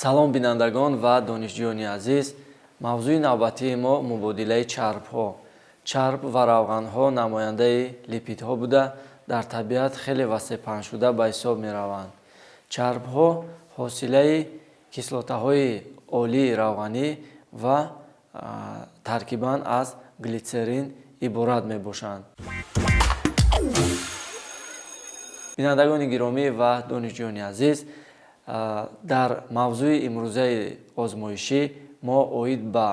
Салом бинандагон ва донишҷӯёни азиз. Мавзӯи навбатии мо мубодилаи чарбҳо. Чарб ва равғанҳо намояндаи липидҳо буда, дар табиат хеле васеъ паҳншуда ба ҳисоб мераванд. Чарбҳо ҳосилаи кислотаҳои олии равғанӣ ва таркибан аз глитсерин иборат мебошанд. Бинандагони гиромӣ ва донишҷӯёни азиз, дар мавзӯи имрӯзаи озмоишӣ мо оид ба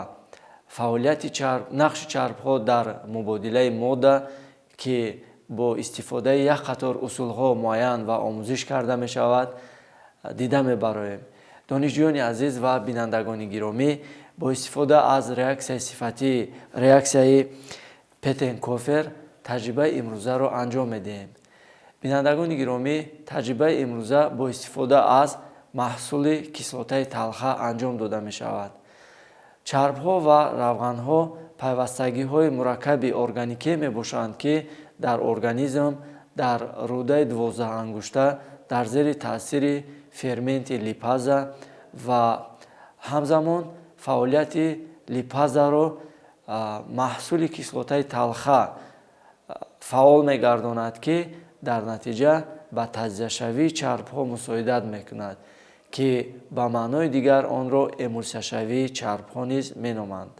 фаъолияти чарб, нақши чарбҳо дар мубодилаи модда, ки бо истифодаи як қатор усулҳо муайян ва омӯзиш карда мешавад, дида мебароем. Донишҷӯёни азиз ва бинандагони гиромӣ, бо истифода аз реаксияи сифатӣ, реаксияи Петтенкофер таҷрибаи имрӯзаро анҷом медиҳем. Бинандагони гиромӣ, таҷрибаи имрӯза бо истифода аз маҳсули кислотаи талха анҷом дода мешавад. Чарбҳо ва равғанҳо пайвастагиҳои мураккаби органикӣ мебошанд, ки дар организм дар рӯдаи 12-ангушта дар зери таъсири ферменти липаза ва ҳамзамон фаъолияти липазаро маҳсули кислотаи талха фаъол мегардонад, ки дар натиҷа ба таҷзияшавии чарбҳо мусоидат мекунад, ки ба маънои дигар онро эмулсияшавии чарбҳо низ меноманд.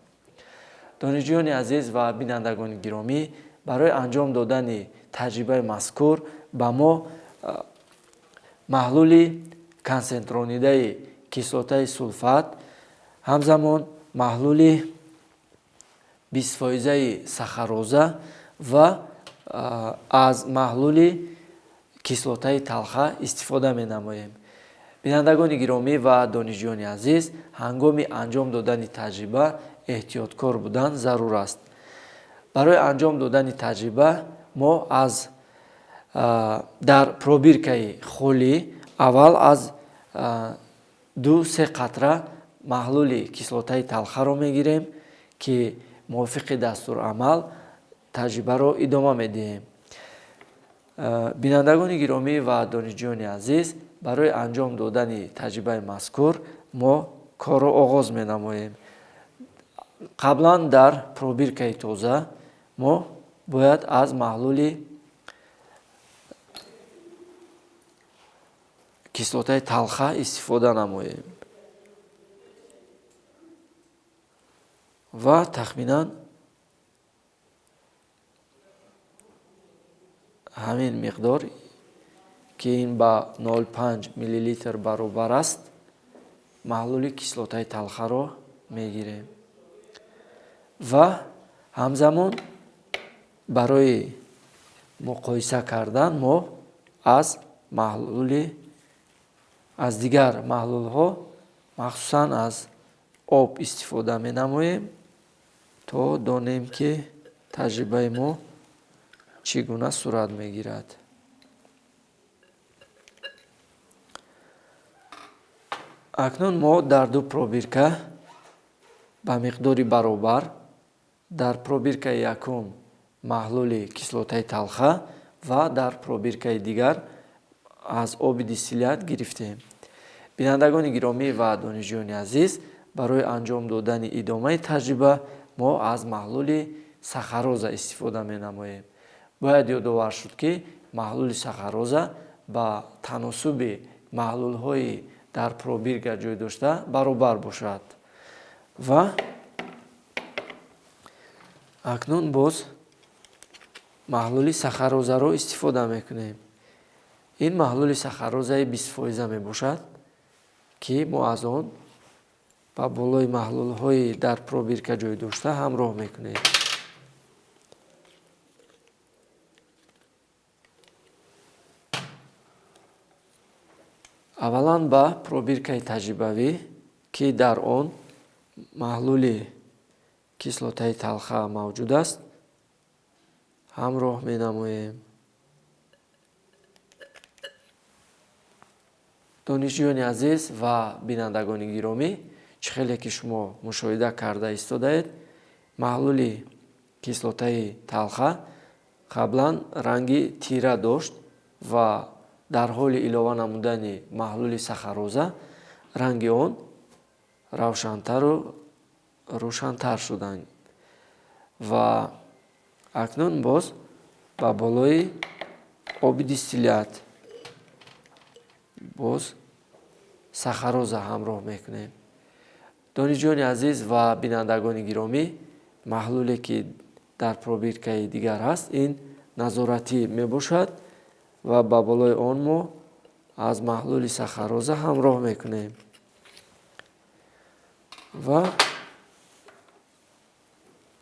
Донишҷӯёни азиз ва бинандагони гиромӣ, барои анҷом додани таҷрибаи мазкур ба мо маҳлули консентронидаи кислотаи сулфат, ҳамзамон маҳлули 20% сахароза ва аз маҳлули кислотаи талха истифода менамоем. Бинандагони гиромӣ ва донишҷӯёни азиз, ҳангоми анҷом додани таҷриба эҳтиёткор будан зарур аст. Барои анҷом додани таҷриба мо дар пробиркаи холӣ аввал аз 2-3 қатра маҳлули кислотаи талхаро мегирем, ки мувофиқи дастурамал таҷрибаро идома медиҳем. Бинандагони гиромӣ ва донишҷӯёни азиз, барои анҷом додани таҷрибаи мазкур мо корро оғоз менамоем. Қаблан дар пробиркаи тоза мо бояд аз маҳлули кислотаи талха истифода намоем ва тахминан ҳамин миқдор, ки ин ба 0,5 миллилитр баробар аст, маҳлули кислотаи талхаро мегирем ва ҳамзамон барои муқоиса кардан мо аз дигар маҳлулҳо, махсусан аз об истифода менамоем, то донем, ки таҷрибаи мо чӣ гуна сурат мегирад. Акнун мо дар ду пробирка ба миқдори баробар, дар пробиркаи якум маҳлули кислотаи талха ва дар пробиркаи дигар аз оби дистиллият гирифтем. Бинандагони гиромӣ ва донишҷӯёни азиз, барои анҷом додани идомаи таҷриба мо аз маҳлули сахароза истифода менамоем. Бояд ёдовар шуд, ки маҳлули сахароза ба таносуби маҳлулҳои дар пробирка ҷой дошта баробар бошад. Ва акнун боз маҳлули сахарозаро истифода мекунем. Ин маҳлули сахарозаи 20% мебошад, ки мо аз он ба болои маҳлулҳои дар пробирка ҷой дошта ҳамроҳ мекунем. Аввалан ба пробиркаи таҷрибавӣ, ки дар он маҳлули кислотаи талха мавҷуд аст, ҳамроҳ менамоем. Донишҷӯёни азиз ва бинандагони гиромӣ, чӣ хеле ки шумо мушоҳида карда истодаед, маҳлули кислотаи талха қаблан ранги тира дошт ва дар ҳоли илова намудани маҳлули сахароза ранги он равшантару рӯшантар шуданд. Ва акнун боз ба болои оби дистиллият боз сахароза ҳамроҳ мекунем. Донишҷӯёни азиз ва бинандагони гиромӣ, маҳлуле ки дар пробиркаи дигар ҳаст, ин назоратӣ мебошад ва ба болои он мо аз маҳлули сахароза ҳамроҳ мекунем ва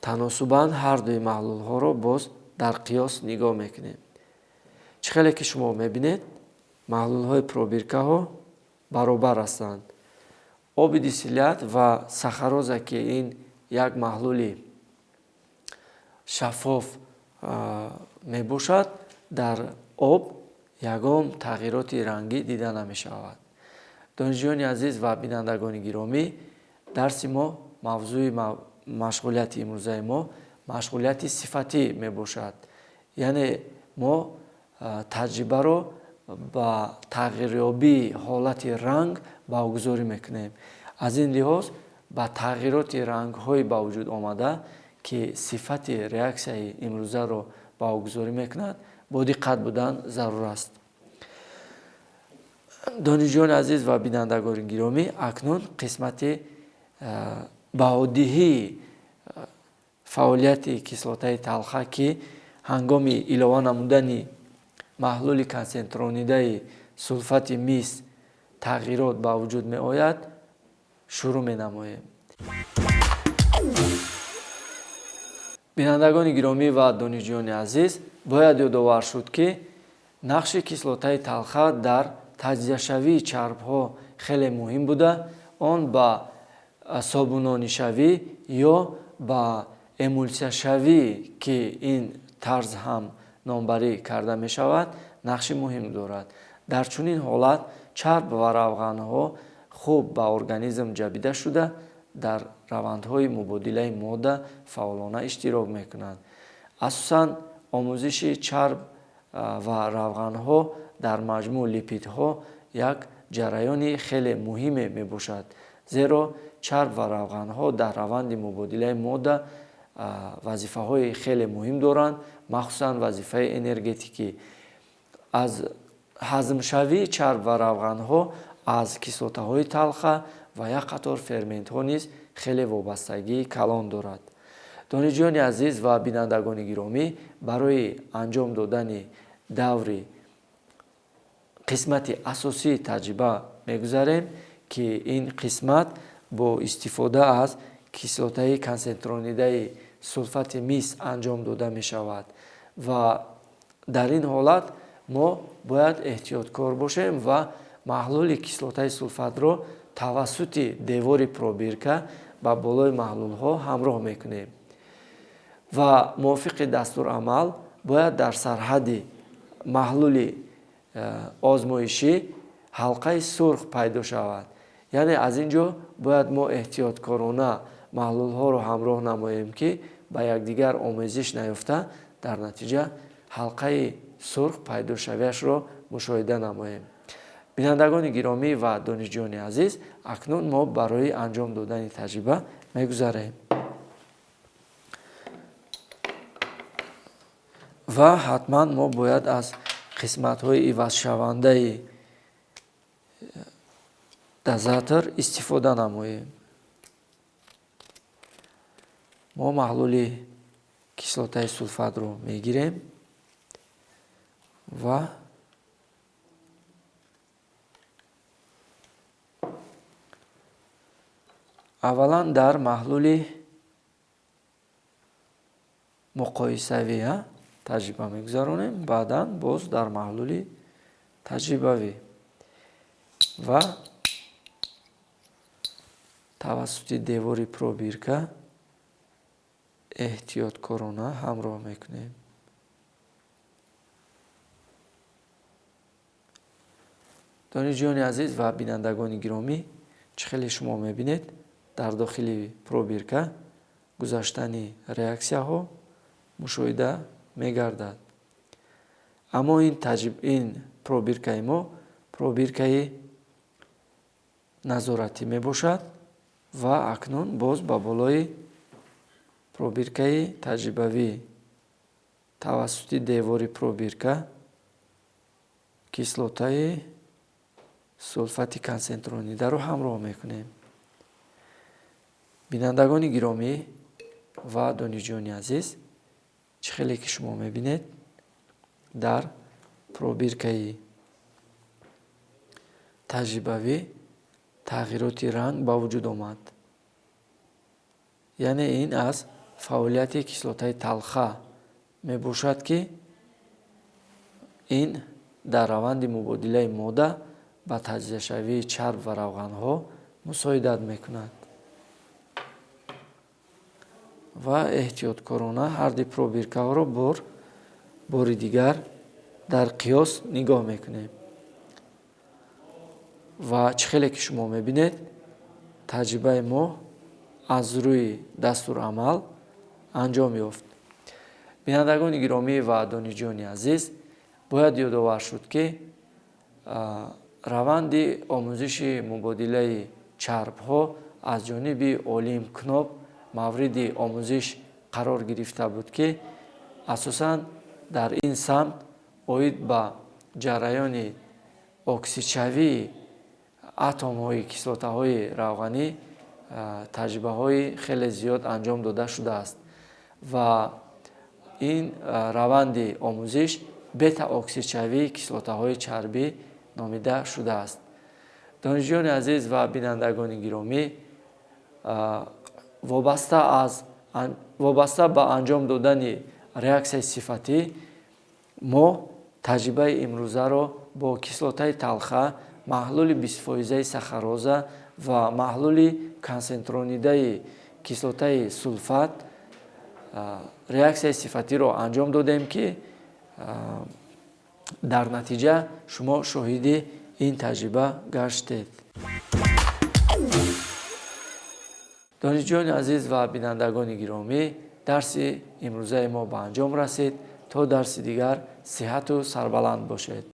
таносубан ҳар дуи маҳлулҳоро боз дар қиёс нигоҳ мекунем. Чӣ хеле ки шумо мебинед, маҳлулҳои пробиркаҳо баробар ҳастанд. Оби дистиллият ва сахароза, ки ин як маҳлули шаффоф мебошад, дар об ягон тағйироти рангӣ дида намешавад. Донишҷӯёни азиз ва бинандагони гиромӣ, дарси мо, мавзӯи машғулияти имрӯзаи мо машғулияти сифатӣ мебошад. Яъне мо таҷрибаро ба тағйирёбии ҳолати ранг баҳогузорӣ мекунем. Аз ин лиҳоз ба тағйироти рангҳои ба вуҷуд омада, ки сифати реаксияи имрӯзаро баҳогузорӣ мекунад, бо диққат будан зарур аст. Донишҷӯёни азиз ва бинандагони гиромӣ, акнун қисмати баҳодиҳии фаъолияти кислотаи талха, ки ҳангоми илова намудани маҳлули консентронидаи сулфати мис тағйирот ба вуҷуд меояд, шурӯъ менамоем. Бинандагони гиромӣ ва донишҷӯёни азиз, бояд ёдовар шуд, ки нақши кислотаи талха дар таҷзияшавии чарбҳо хеле муҳим буда, он ба собунонишавӣ ё ба эмулсияшавӣ, ки ин тарз ҳам номбарӣ карда мешавад, нақши муҳим дорад. Дар чунин ҳолат чарб ва равғанҳо хуб ба организм ҷабида шуда, дар равандҳои мубодилаи модда фаъолона иштирок мекунанд. Асосан омӯзиши чарб ва равғанҳо дар маҷмӯъ липидҳо як ҷараёни хеле муҳиме мебошад, зеро чарб ва равғанҳо дар раванди мубодилаи модда вазифаҳои хеле муҳим доранд, махсусан вазифаи энергетикӣ. Аз ҳазмшавии чарб ва равғанҳо аз кислотаҳои талха ва як қатор ферментҳо низ хеле вобастагии калон дорад. Донишҷӯёни азиз ва бинандагони гиромӣ, барои анҷом додани даври қисмати асосии таҷриба мегузарем, ки ин қисмат бо истифода аз кислотаи консентронидаи сулфати мис анҷом дода мешавад ва дар ин ҳолат мо бояд эҳтиёткор бошем ва маҳлули кислотаи сулфатро тавассути девори пробирка ба болои маҳлулҳо ҳамроҳ мекунем ва мувофиқи дастурамал бояд дар сарҳади маҳлули озмоишӣ ҳалқаи сурх пайдо шавад. Яъне аз ин ҷо бояд мо эҳтиёткорона маҳлулҳоро ҳамроҳ намоем, ки ба якдигар омезиш наёфта, дар натиҷа ҳалқаи сурх пайдошавиашро мушоҳида намоем. Бинандагони гиромӣ ва донишҷӯёни азиз, акнун мо барои анҷом додани таҷриба мегузарем ва ҳатман мо бояд аз қисматҳои ивазшавандаи дозатор истифода намоем. Мо маҳлули кислотаи сулфатро мегирем ва аввалан дар маҳлули муқоисавӣ таҷриба мегузаронем, баъдан боз дар маҳлули таҷрибавӣ ва тавассути девори пробирка эҳтиёткорона ҳамроҳ мекунем. Донишҷӯёни азиз ва бинандагони гиромӣ, чӣ хеле шумо мебинед, дар дохили пробирка гузаштани реаксияҳо мушоҳида мегардад. Аммо ин пробиркаи мо пробиркаи назоратӣ мебошад ва акнун боз ба болои пробиркаи таҷрибавӣ тавассути девори пробирка кислотаи сулфати консентронидаро ҳамроҳ мекунем. Бинандагони гиромӣ ва донишҷӯёни азиз, чӣ хеле ки шумо мебинед, дар пробиркаи таҷрибавӣ тағйироти ранг ба вуҷуд омад. Яъне ин аз фаъолияти кислотаи талха мебошад, ки ин дар раванди мубодилаи модда ба таҷзияшавии чарб ва равғанҳо мусоидат мекунад. Ва эҳтиёткорона ҳарди пробиркаҳоро бори дигар дар қиёс нигоҳ мекунем. Ва чӣ хеле ки шумо мебинед, таҷрибаи мо аз рӯи дастурамал анҷом ёфт. Бинандагони гиромӣ ва донишҷӯёни азиз, бояд ёдовар шуд, ки раванди омӯзиши мубодилаи чарбҳо аз ҷониби олим Кноп мавриди омӯзиш қарор гирифта буд, ки асосан дар ин самт оид ба ҷараёни оксидшавии атомҳои кислотаҳои равғанӣ таҷрибаҳои хеле зиёд анҷом дода шудааст ва ин раванди омӯзиш бета-оксидшавии кислотаҳои чарбӣ номида шудааст. Донишҷӯёни азиз ва бинандагони гиромӣ, вобаста ба анҷом додани реаксияи сифатӣ мо таҷрибаи имрӯзаро бо кислотаи талха, маҳлули бистфоизаи сахароза ва маҳлули консентронидаи кислотаи сулфат реаксияи сифатиро анҷом додем, ки дар натиҷа шумо шоҳиди ин таҷриба гаштед. Донишҷӯёни азиз ва бинандагони гиромӣ, дарси имрӯзаи мо ба анҷом расид. То дарси дигар сиҳату сарбаланд бошед.